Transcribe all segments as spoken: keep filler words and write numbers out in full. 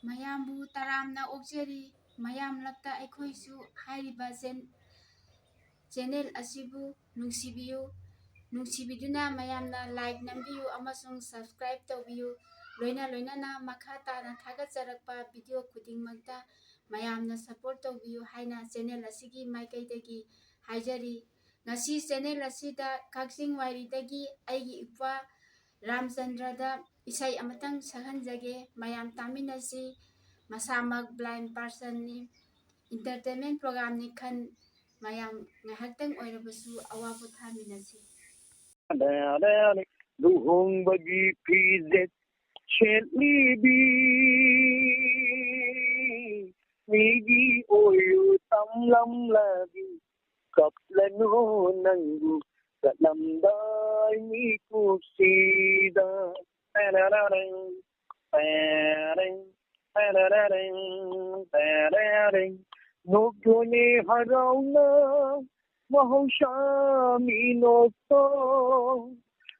ꯃꯌꯥꯝꯕꯨ ꯇꯔꯥꯝꯅ ꯑꯣꯛꯆꯔꯤ꯫ ꯃꯌꯥꯝ ꯂꯛꯇ ꯑꯩꯈꯣꯏꯁꯨ ꯍꯥꯏꯔꯤꯕ ꯆꯦꯟ-, ꯆꯦꯅꯦꯜ ꯑꯁꯤꯕꯨ ꯅꯨꯡꯁꯤꯕꯤꯌꯨ꯫ ꯅꯨꯡꯁꯤꯕꯤꯗꯨꯅ ꯃꯌꯥꯝꯅ ꯂꯥꯏꯛ ꯅꯝꯕꯤꯌꯨ ꯑꯃꯁꯨꯡ ꯁꯕꯁꯀ꯭ꯔꯥꯏꯕ ꯇꯧꯕꯤꯌꯨ꯫ ꯂꯣꯏꯅ ꯂꯣꯏꯅꯅ ꯃꯈꯥ ꯇꯥꯅ ꯊꯥꯒꯠꯆꯔꯛꯄ ꯚꯤꯗꯤꯑꯣ ꯈꯨꯗꯤꯡꯃꯛꯇ ꯃꯌꯥꯝꯅ ꯁꯄꯣꯔꯠ ꯇꯧꯕꯤꯌꯨ ꯍꯥꯏꯅ ꯆꯦꯅꯦꯜ ꯑꯁꯤꯒꯤ ꯃꯥꯏꯀꯩꯗꯒꯤ ꯍꯥꯏꯖꯔꯤ꯫ ꯉꯁꯤ ꯆꯦꯅꯦꯜ ꯑꯁꯤꯗ ꯀꯛꯆꯤꯡ ꯋꯥꯏꯔꯤꯗꯒꯤ ꯑꯩꯒꯤ ꯏꯄ꯭ꯋꯥ ꯔꯥꯝꯆꯟꯗ꯭ꯔꯗ ꯏꯁꯩ ꯑꯃꯇꯪ ꯁꯛꯍꯟꯖꯒꯦ꯫ ꯃꯌꯥꯝ ꯇꯥꯃꯤꯟꯅꯁꯤ꯫ ꯃꯁꯥꯃꯛ ꯕ꯭ꯂꯥꯏꯟ ꯄꯥꯔꯁꯟꯅꯤ꯫ ꯏꯟꯇꯔꯇꯦꯟꯃꯦꯟ ꯄ꯭ꯔꯣꯒ꯭ꯔꯥꯝꯅꯤ ꯈꯟ ꯃꯌꯥꯝ ꯉꯥꯏꯍꯥꯛꯇꯪ ꯑꯣꯏꯔꯕꯁꯨ ꯑꯋꯥ ꯄꯣꯊꯥꯃꯤꯟꯅꯁꯤ꯫ ꯂꯨꯍꯣꯡꯕꯒꯤ ꯐꯤꯖꯦꯠ ꯁꯦꯠꯂꯤꯕꯤ ꯃꯤꯒꯤ ꯑꯣꯏꯌꯨ ꯇꯝꯂꯝꯂꯕꯤ ꯀꯞꯂꯅꯨ ꯅꯪꯕꯨ ꯆꯠꯂꯝꯗꯥꯏ ꯃꯤꯀꯨꯞꯁꯤꯗ꯫ ꯇꯦꯔꯦꯔꯦꯡ, ꯇꯦꯔꯦꯡ, ꯇꯦꯔꯦꯔꯦꯡ, ꯇꯦꯔꯦꯔꯦꯡ꯫ ꯅꯣꯛꯂꯣꯅꯦ ꯍꯔꯥꯎꯅ ꯃꯍꯧꯁꯥ ꯃꯤꯅꯣꯛꯇꯣ꯫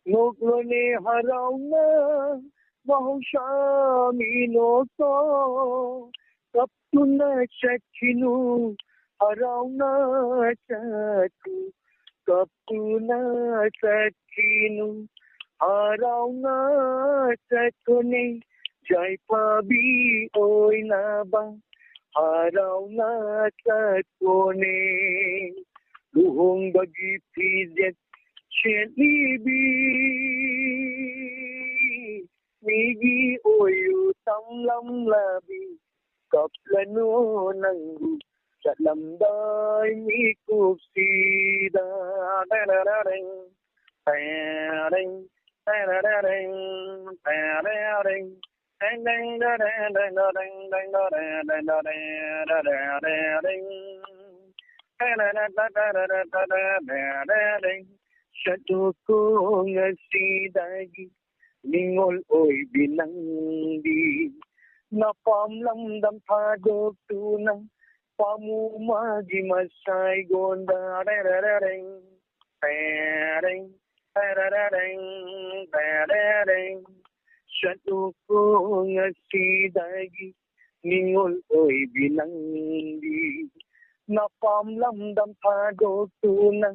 ꯅꯣꯛꯂꯣꯅꯦ ꯍꯔꯥꯎꯅ ꯃꯍꯧꯁꯥ ꯃꯤꯅꯣꯛꯇꯣ꯫ ꯀꯞꯇꯨꯅ ꯆꯠꯈꯤꯅꯨ ꯍꯔꯥꯎꯅ ꯆꯠꯈꯤ꯫ ꯀꯞꯇꯨꯅ ꯆꯠꯈꯤꯅꯨ ꯍꯔꯥꯎꯅ ꯆꯠꯈꯣꯅꯦ꯫ ꯌꯥꯏꯐꯕꯤ ꯑꯣꯏꯅꯕ ꯍꯔꯥꯎꯅ ꯆꯠꯈꯣꯅꯦ꯫ ꯂꯨꯍꯣꯡꯕꯒꯤ ꯐꯤꯖꯦꯠ ꯁꯦꯠꯂꯤꯕꯤ ꯃꯤꯒꯤ ꯑꯣꯏꯌꯨ ꯇꯝꯂꯝꯂꯕꯤ ꯀꯞꯂꯅꯨ ꯅꯪꯕꯨ ꯆꯠꯂꯝꯗꯥꯏ ꯃꯤꯀꯨꯞꯁꯤꯗ꯫ ꯇꯦꯔꯦꯔꯦꯡ, ꯇꯦꯔꯦꯡ, ꯇꯦꯔꯦꯔꯦꯡ, ꯇꯦꯔꯦꯔꯦꯡ꯫ ꯆꯠꯂꯨꯀꯣ ꯉꯁꯤꯗꯒꯤ ꯅꯤꯡꯉꯣꯜ ꯑꯣꯏꯕꯤ ꯅꯪꯗꯤ꯫ ꯅꯄꯥꯝ ꯂꯝꯗꯝ ꯊꯥꯗꯣꯛꯇꯨꯅ ꯄꯥꯃꯨ ꯃꯥꯒꯤ ꯃꯁꯥꯏꯒꯣꯟꯗ꯫ ꯔꯦꯔꯦꯔꯦꯔꯦꯡ, ꯇꯦꯔꯦꯡ, ꯇꯦꯔꯦꯔꯦꯔꯦꯡ, ꯇꯦꯔꯦꯔꯦꯡ꯫ ꯆꯠꯂꯨꯀꯣ ꯉꯁꯤꯗꯒꯤ ꯅꯤꯡꯉꯣꯜ ꯑꯣꯏꯕꯤ ꯅꯪꯗꯤ꯫ ꯅꯄꯥꯝ ꯂꯝꯗꯝ ꯊꯥꯗꯣꯛꯇꯨꯅ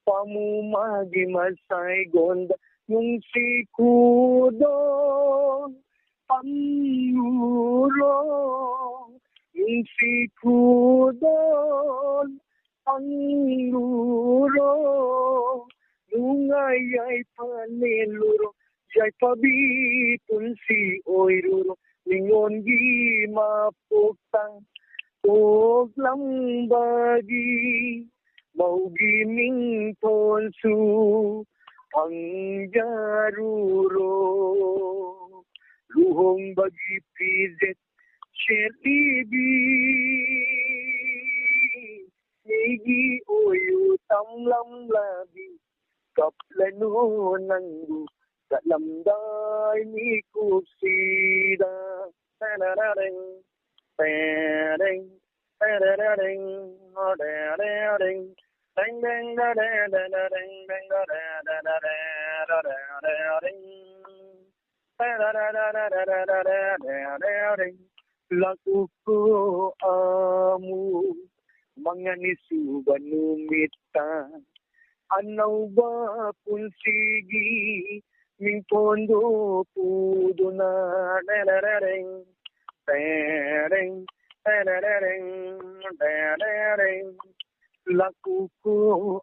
ꯄꯥꯃꯨ ꯃꯥꯒꯤ ꯃꯁꯥꯏꯒꯣꯟꯗ ꯅꯨꯡꯁꯤ ꯈꯨꯗꯣꯜ ꯐꯪꯂꯨꯔꯣ, ꯅꯨꯡꯁꯤ ꯈꯨꯗꯣꯜ ꯐꯪꯂꯨꯔꯣ, ꯅꯨꯡꯉꯥꯏ ꯌꯥꯏꯐ ꯂꯦꯜꯂꯨꯔꯣ, ꯌꯥꯏꯐꯕꯤ ꯄꯨꯟꯁꯤ ꯑꯣꯏꯔꯨꯔꯣ, ꯅꯤꯉꯣꯟꯒꯤ ꯃꯄꯣꯛꯇ ꯄꯣꯛꯂꯝꯕꯒꯤ ꯃꯧꯒꯤ ꯃꯤꯡꯊꯣꯟꯁꯨ ꯐꯪꯖꯔꯨꯔꯣ꯫ ꯂꯨꯍꯣꯡꯕꯒꯤ ꯐꯤꯖꯦꯠ ꯁꯦꯠꯂꯤꯕꯤ ꯃꯤꯒꯤ ꯑꯣꯏꯌꯨ ꯇꯝꯂꯝꯂꯕꯤ, ꯀꯞꯂꯅꯨ ꯅꯪꯕꯨ ꯆꯠꯂꯝꯗꯥꯏ ꯃꯤꯀꯨꯞꯁꯤꯗ꯫ ꯇꯦꯔꯦꯔꯦꯔꯦꯡ, ꯇꯦꯔꯦꯡ, ꯇꯦꯔꯦꯔꯦꯔꯦꯡ, ꯇꯦꯔꯦꯔꯦꯔꯦꯡ, ꯇꯦꯡ ꯇꯦꯡ ꯇꯦꯔꯦꯔꯦꯔꯦꯡ, ꯇꯦꯡ ꯇꯦꯔꯦꯔꯦꯔꯦꯔꯦꯔꯦꯔꯦꯔꯦꯡ꯫ ꯂꯥꯛꯎꯀꯣ ꯑꯃꯨꯛ ꯃꯉꯥꯅꯤ ꯁꯨꯕ ꯅꯨꯃꯤꯠꯇ ꯑꯅꯧꯕ ꯄꯨꯟꯁꯤꯒꯤ ꯃꯤꯡꯊꯣꯟꯗꯣ ꯄꯨꯗꯨꯅ꯫ ꯇꯦꯔꯦꯔꯦꯔꯦꯡ, ꯇꯦꯔꯦꯡ, ꯇꯦꯔꯦꯔꯦꯔꯦꯡ, ꯇꯦꯔꯦꯔꯦꯡ꯫ ꯂꯥꯛꯎꯀꯣ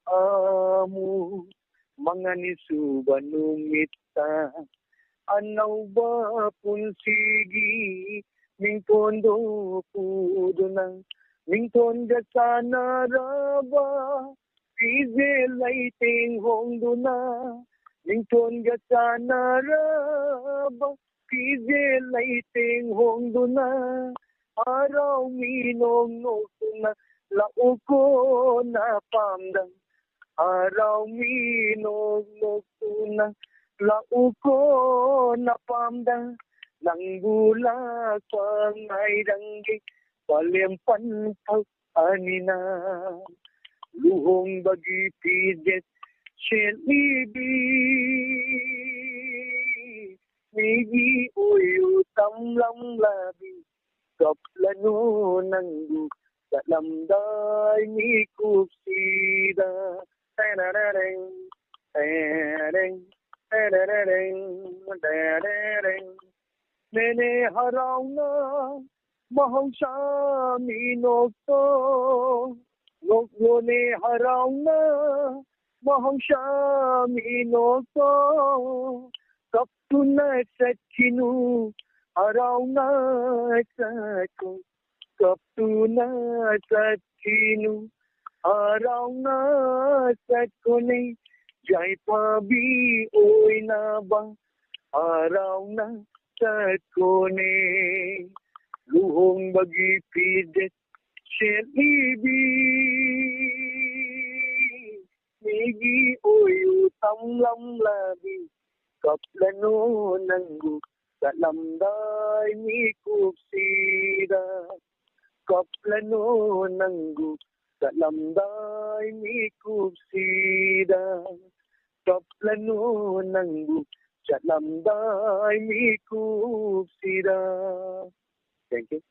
ꯑꯃꯨꯛ ꯃꯉꯥꯅꯤ ꯁꯨꯕ ꯅꯨꯃꯤꯠꯇ ꯑꯅꯧꯕ ꯄꯨꯟꯁꯤꯒꯤ ꯃꯤꯡꯊꯣꯟꯗꯣ ꯄꯨꯗꯨꯅ, ꯃꯤꯡꯊꯣꯟꯒ ꯆꯥꯟꯅꯔꯕ ꯐꯤꯖꯦ ꯂꯩꯇꯦꯡ ꯍꯣꯡꯗꯨꯅ, ꯃꯤꯡꯊꯣꯟꯒ ꯆꯥꯟꯅꯔꯕ ꯐꯤꯖꯦ ꯂꯩꯇꯦꯡ ꯍꯣꯡꯗꯨꯅ, ꯍꯔꯥꯎ ꯃꯤ ꯅꯣꯛ ꯅꯣꯛꯇꯨꯅ ꯂꯥꯛꯎꯀꯣ ꯅꯄꯥꯝꯗ꯫ ꯍꯔꯥꯎ ꯃꯤ ꯅꯣꯛ ꯅꯣꯛꯇꯨꯅ ꯂꯥꯛꯎꯀꯣ ꯅꯄꯥꯝꯗ꯫ ꯅꯪꯕꯨ ꯂꯥꯛꯄ ꯉꯥꯏꯔꯝꯒꯦ ꯄꯂꯦꯝ ꯄꯟꯊꯧ ꯑꯅꯤꯅ꯫ ꯂꯨꯍꯣꯡꯕꯒꯤ ꯐꯤꯖꯦꯠ ꯁꯦꯠꯂꯤꯕꯤ ꯃꯤꯒꯤ ꯑꯣꯏꯌꯨ ꯇꯝꯂꯝꯂꯕꯤ, ꯀꯞꯂꯅꯨ ꯅꯪꯕꯨ ꯆꯠꯂꯝꯗꯥꯏ ꯃꯤꯀꯨꯞꯁꯤꯗ꯫ ꯇꯦꯔꯦꯔꯦꯡ, ꯇꯦꯔꯦꯔꯦꯡ, ꯇꯦꯔꯦꯔꯦꯡ, ꯇꯦꯔꯦꯔꯦꯡ꯫ ꯅꯦꯅꯦ ꯍꯔꯥꯎꯅ ꯃꯍꯧꯁꯥ ꯃꯤꯅꯣꯛꯇꯣ, ꯅꯣꯛꯂꯣꯅꯦ ꯍꯔꯥꯎꯅ ꯃꯍꯧꯁꯥ ꯃꯤꯅꯣꯛꯇꯣ꯫ ꯀꯞꯇꯨꯅ ꯆꯠꯈꯤꯅꯨ, ꯍꯔꯥꯎꯅ ꯆꯠꯈꯣ꯫ ꯀꯞꯇꯨꯅ ꯆꯠꯈꯤꯅꯨ, ꯍꯔꯥꯎꯅ ꯆꯠꯈꯣꯅꯦ꯫ ꯌꯥꯏꯐꯕꯤ ꯑꯣꯏꯅꯕ ꯍꯔꯥꯎꯅ ꯆꯠꯈꯣꯅꯦ꯫ ꯂꯨꯍꯣꯡꯕꯒꯤ ꯐꯤꯖꯦꯠ ꯁꯦꯠꯂꯤꯕꯤ, ꯃꯤꯒꯤ ꯑꯣꯏꯌꯨ ꯇꯝꯂꯝꯂꯕꯤ, ꯀꯞꯂꯅꯨ ꯅꯪꯕꯨ ꯆꯠꯂꯝꯗꯥꯏ ꯃꯤꯀꯨꯞꯁꯤꯗ꯫ ꯀꯞꯂꯅꯨ ꯅꯪꯕꯨ ꯆꯠꯂꯝꯗꯥꯏ ꯃꯤꯀꯨꯞꯁꯤꯗ꯫ ꯀꯞꯂꯅꯨ ꯅꯪꯕꯨ ꯆꯠꯂꯝꯗꯥꯏ ꯃꯤꯀꯨꯞꯁꯤꯗ꯫ Thank you.